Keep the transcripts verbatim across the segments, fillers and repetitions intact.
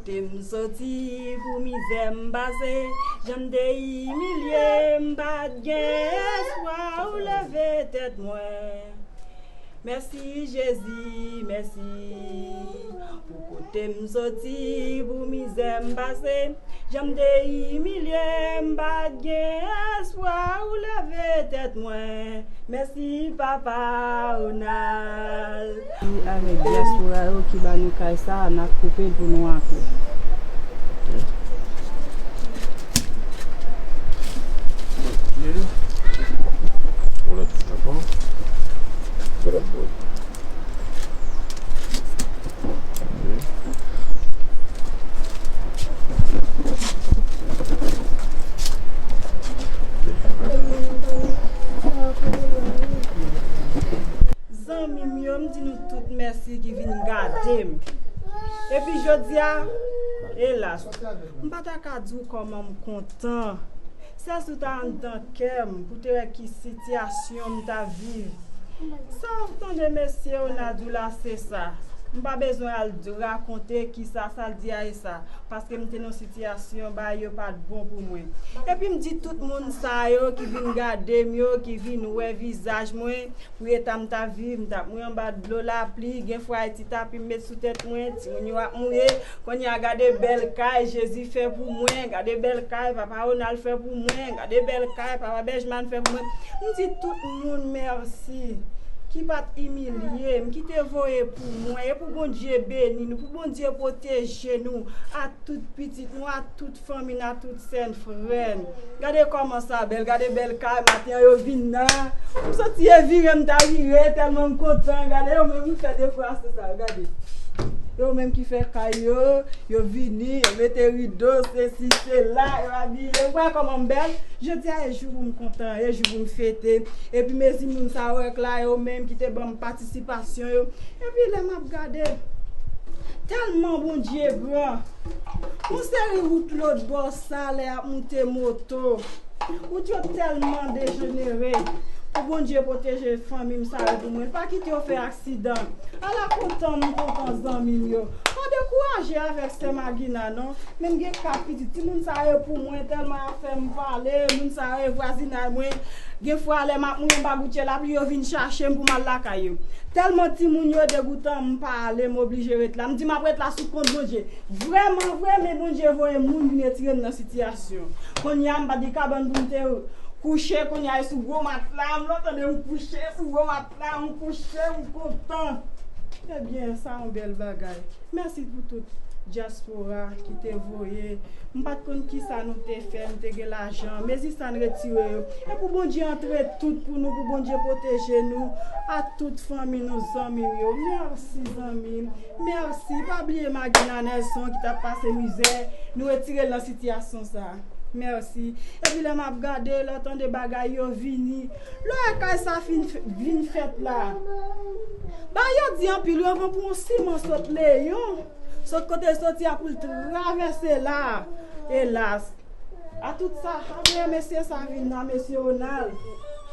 Kote m soti pou mizè m pase, jan m te imilye, m pa t gen espwa, ou leve tèt mwen. Mèsi Jezi, mèsi. Pou kote m soti, pou mizè m pase, jan m te imilye, m pa t gen espwa, ou leve tèt mwen. Mèsi papa Ronald. Avèk dyaspora yo ki ba nou kay sa a, n ap koupe l pou nou ankò. Zanmi m yo, m di nou tout mèsi ki vin gade m. Epi jodi a, elas, m pa ta ka di w kòman m kontan. Sèl si w ta anndan kè m pou te wè ki sitiyasyon m t ap viv. Sa w tande mesye yo nan di w la, se sa. M pa bezwen al rakonte kisa sa l di a e sa, paske m te nan sitiyasyon bagay yo pa t bon pou mwen. Epi m di tout moun sa yo ki vin gade m yo, ki vin wè vizaj mwen, pou eta m t ap viv, m t ap mouye anba dlo lapli, gen fwa e ti tapi m met sou tèt mwen, timoun yo ap mouye. Kounye a gade bèl kay Jezi fè pou mwen, gade bèl kay Papa Ronald fè pou mwen, gade bèl kay Papa Benjamin fè pou mwen. M di tout moun mèsi ki pa t imilye m, ki te voye pou mwen, e pou Bondye beni nou, pou Bondye pwoteje nou, a tout pitit nou, a tout fanmi n, a tout sè n, frè n. Gade kòman sa bèl, gade bèl kay maten an yo vin nan. M santi e vire m ta vire, tèlman m kontan. Gade yo menm ki fè dekorasyon sa yo, gade. Yo menm ki fè kay yo, yo vini, yo mete rido, sesi, sela, yo abiye. Ou wè kòman m bèl? Jodi a e jou pou m kontan, e jou pou m fete. Epi mezi moun sa yo wè k la, yo menm ki te ban m patisipasyon yo. Epi lè m ap gade, tèlman Bondye gran. Yon seri wout lòt bò sa lè y ap moute moto. Wout yo tèlman dejenere. Pou Bondye pwoteje fanmi m sa yo pou mwen. Pa kite yo fè aksidan. Ala kontan m kontan zanmi m yo. Pa dekouraje avèk sè Magina non. Men m gen kat pitit. Timoun sa yo pou mwen tèlman y ap fè m pale. Moun sa yo e vwazinay mwen. Gen fwa lè m ap mouye anba goutye lapli yo vin chache m pou m al lakay yo. Tèlman timoun yo degoutan, m pa ale, m oblije ret la. M di m ap ret la sou kont Bondye. Vrèman vre, men Bondye voye moun vin retire m nan sitiyasyon. Kounye a, m pa gen kabann pou m te kouche, kounye a, e sou gwo matla, m tande m kouche sou gwo matla, m kouche, m kontan. Ebyen, sa yon bèl bagay. Mèsi pou tout dyaspora ki te voye. M pa t konn kisa nou te fè, m te gen lajan. Mezi sa n retire yo. E pou Bondye antre tout pou nou, pou Bondye pwoteje nou, a tout fanmi nou, zanmi m yo. Mèsi, zanmi m. Mèsi. Pa bliye Magina Nelson ki t ap pase mizè. Nou retire l nan sitiyasyon sa. Mèsi. Epi lè m ap gade, lè w tande bagay yo vini, lè w wè kay sa fin f-, vin fèt la. Bagay yo di anpil, yo van pou yon siman sot Leyon. Sot kote l soti a pou l travèse la. Elas. A tout sa, a men mesye sa vin la, mesye Ronald.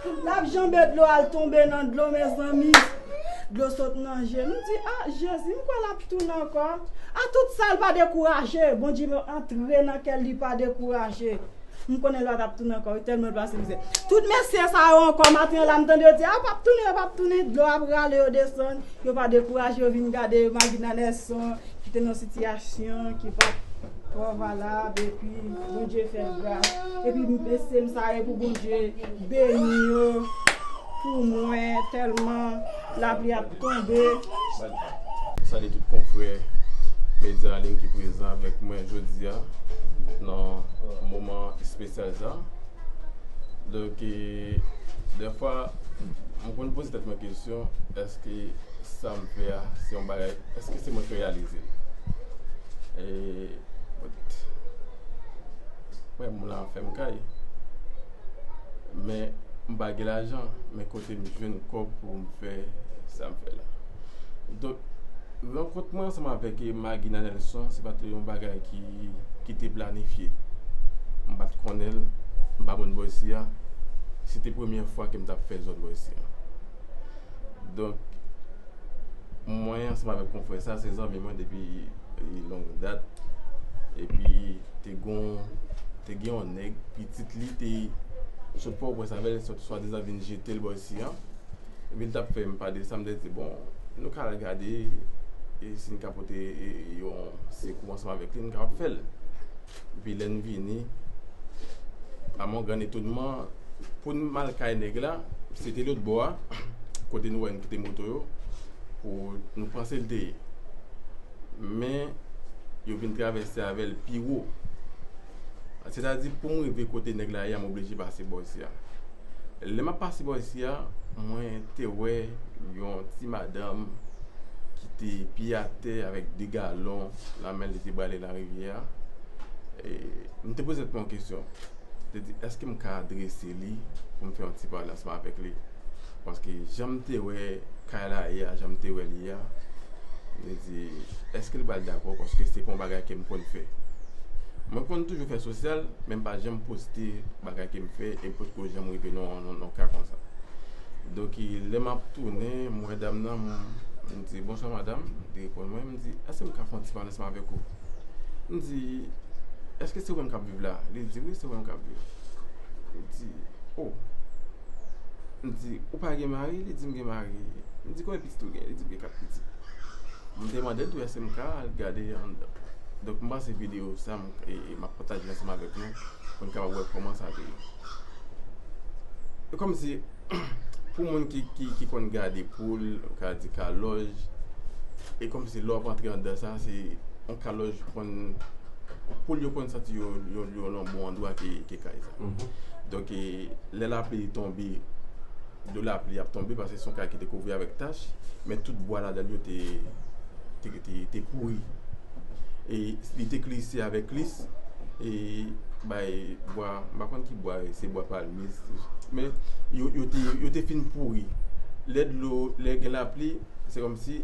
L ap janbe dlo al tonbe nan dlo, mezanmi. Dlo sot nan je. M di, a, Jezi, m kwè l ap tounen ankò. A tout sa, l pa dekouraje. Bondye antre nan kè l, li pa dekouraje. M konnen lwa t ap tounen ankò, wi, tèlman l pase mizè. Tout mesye sa yo ankò, maten an la, m tande yo di, a, p ap tounen, yo p ap tounen, dlo ap rale yo desann, yo pa dekouraje, yo vin gade Magina Nelson, ki te nan sitiyasyon, ki pa t twò valab, epi Bondye fè l gras. Epi mesye m sa yo pou Bondye beni yo. Pou mwen, tèlman lapli ap tonbe. Salye tout konfrè medya an liy ki prezan avèk mwen jodi a nan moman espesyal sa. Donk, e, dèfwa, mwen konn poze tèt mwen kesyon, èske sa m fè a, se yon bagay, èske se mwen ki reyalize l? E, mwen, moun la fè m kay. Men, m pa gen lajan, men kote m jwenn kòb pou m fè sa m fè la. Donk, rankont mwen ansanm avèk Magina Nelson, se pa t yon bagay ki, ki te planifye. M pa t konnen l, m pa moun bò isi a. Se te premye fwa ke m t ap fè zòn bò isi a. Donk, mwen ansanm avèk konfrè sa, se zanmi mwen depi, e, long dat. Epi te gon te gen yon nèg, pitit li te sot Pòtoprens avè l, sot swadizan vin jete l bò isi a. Epi l t ap fè m pale de sa, m te di, bon, nou ka al gade e si n ka pote e, yon sekou ansanm avèk li, n kapab fè l. Epi lè n vini, a mon grand étonnement, pou n al kay nèg la, se te lòt bò a, kote nou wè n kite moto yo, pou nou panse l te ye. Men, yo vin travèse avè l pi wo. Sètadi, pou m rive kote nèg la ye a, m oblije pase bò isi a. Lè m ap pase bò isi a, mwen te wè yon ti madanm ki te pye atè avèk de galon nan men l, li te brale nan rivyè a. E, m te poze tèt mwen yon kesyon. M te di, èske m ka adrese li pou m fè yon ti pale ansanm avèk li? Paske jan m te wè kay la ye a, jan m te wè li ye a, m te di, èske l pral dakò? Paske se pa yon bagay ke m konn fè. Mwen konn toujou fè sosyal, men m pa janm poste bagay ke m fè, e m potko janm rive nan, nan, nan ka konsa. Donk, e, lè m ap tounen, m wè dam nan, m, m di, "Bonswa, madanm." Li reponn mwen, m di, "Èske m ka fè yon ti pale ansanm avèk ou?" M di, "Èske se ou menm k ap viv la?" Li di, "Wi, se ou menm k ap viv." M di, "O." M di, "Ou pa gen mari?" Li di, "M gen mari." M di, "Konbyen pitit ou gen?" Li di, "M gen kat pitit." M te mande l tou, "Èske m ka al gade anndan?" Donk, m panse videyo sa, m, e, e m ap pataje l ansanm avèk nou, pou n kapab wè kòman sa te ye. E kòmsi, pou moun ki, ki, ki konn gade poul, ou ka di kalòj, e kòmsi lè w ap antre anndan sa, se yon kalòj konn, poul yo konn santi yo, yo, yo nan bon andwa ke, ke kay sa. Donk, e, lè lapli tonbe, dlo lapli ap tonbe, paske se yon kay ki te kouvri avèk tach, men tout bwa ladan l yo te, te, te, te pouri. E li te klise avèk klis, e bay bwa, m pa konn ki bwa, se bwa palmis, men yo, yo te, yo te fin pouri. Lè dlo, lè gen lapli, se kòmsi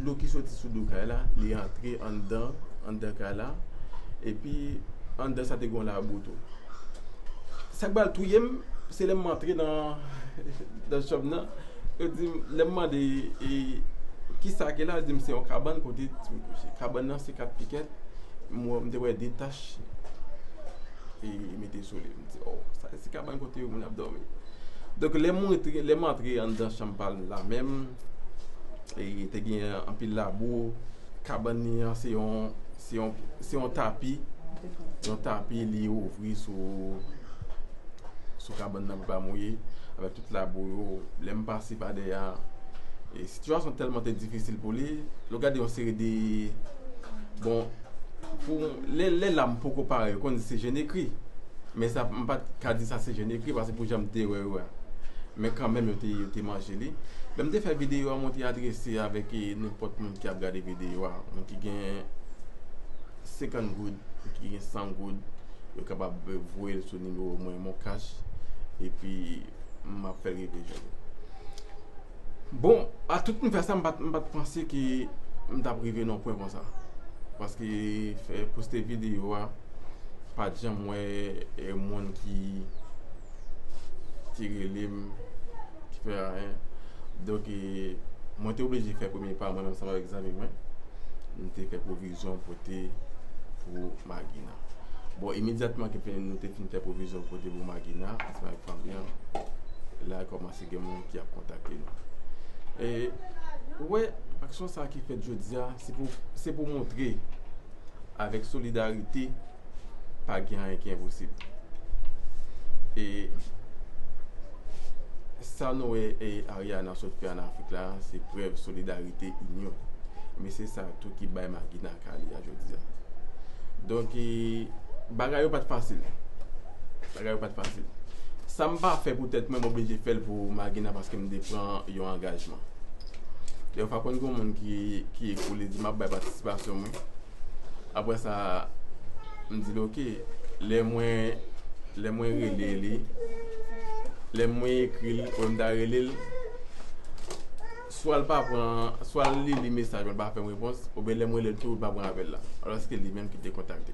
dlo ki soti sou do kay la, li antre anndan, anndan kay la, epi anndan sa te gen yon labou tou. Sa k pral touye m, se lè m antre nan, nan chanm nan. Yo di m, lè m mande, e, kisa ki la, yo di m se yon kabann kote ti m kouche. Kabann nan se kat pikèt, m wè, m te wè de tach, e, mete sou li. M di, "O, sa se kabann kote moun ap dòmi." Donk, lè m antre, lè m antre anndan chanm pa l la menm, e, te gen anpil labou, kabann li an, se yon, se yon, se yon tapi, yon tapi li ouvri sou, sou kabann nan pou pa mouye, avèk tout labou yo. Lè m pase pa dèyè a, e sitiyasyon tèlman te difisil pou li, lè w gade yon seri de, bon, pou, lè, lè la m poko pare, yo konn di se jeni ekri. Men sa, m pa t ka di sa se jeni ekri, paske pou jan m te wè yo a. Men kanmenm, yo te, yo te manje li. Lè m te fè videyo a, mwen te adrese avèk, e, nenpòt moun ki ap gade videyo a. Moun ki gen senkant goud, moun ki gen san goud, yo kapab, e, voye l sou nimewo mwen, Mon Cash, epi m ap fè l rive jwenn ou. Bon, a tout m fè sa, m pa t, m pa t panse ke m t ap rive nan pwen konsa. Paske fè poste videyo a, pa t janm wè, e, moun ki, ki rele m, ki fè ayen. Donk, e, mwen te oblije fè premye pa mwen ansanm avèk zanmi mwen. M te fè pwovizyon pote pou Magina. Bon, imedyatman ke nou te fin fè pwovizyon pote pou Magina, ansanm avèk fanmi an, la kòmanse gen moun ki ap kontakte nou. E, ou wè, aksyon sa ki fèt jodi a, se pou, se pou montre avèk solidarite, pa gen anyen ki enposib. E sa nou wè, e Ariana sot fè ann Afrik la, se prèv solidarite, inyon. Men se sa tou ki bay Magina ka li a jodi a. Donk, e, bagay yo pa t fasil. Bagay yo pa t fasil. Sa m pa fè pou tèt mwen, m oblije fè l pou Magina paske m te pran yon angajman. Defwa konn gen moun ki, ki ekri, li di, "M ap bay patisipasyon mwen." Apre sa, m di l, "Oke." Lè mwen, lè mwen rele li, lè mwen ekri l, oubyen m ta rele l, swa l pa pran, swa l li, li mesaj mwen, l pa fè m repons, oubyen lè m rele l tou, l pa pran apèl la. Alòske li menm ki te kontakte.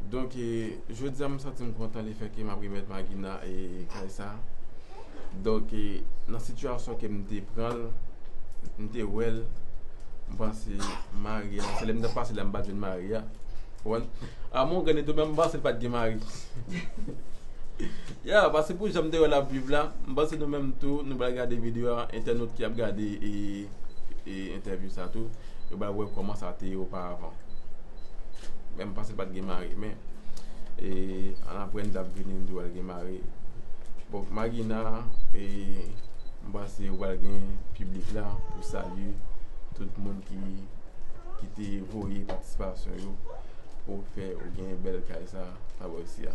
Donk, e, jodi a, m santi m kontan lefètke m ap remèt Magina, e, kay sa. Donk, e, nan sitiyasyon ke m te pran l, m te wè l, m panse mari a, se lè m t ap pase la, m pa t jwenn mari a. Konprann? A Morgan, tou menm, m panse l pa t gen mari. Ya, paske pou jan m te wè l ap viv la, m panse nou menm tou, nou pral gade videyo a, entènot ki ap gade e, e entèvyou sa tou, yo pral wè kòman sa te ye oparavan. Men m panse l pa t gen mari, men e, ann aprann l ap vini, m di w al gen mari. Bon, Magina, e, m panse w pral gen piblik la pou salye tout moun ki, ki te voye patisipasyon yo pou fè ou gen bèl kay sa, sa bò isi a.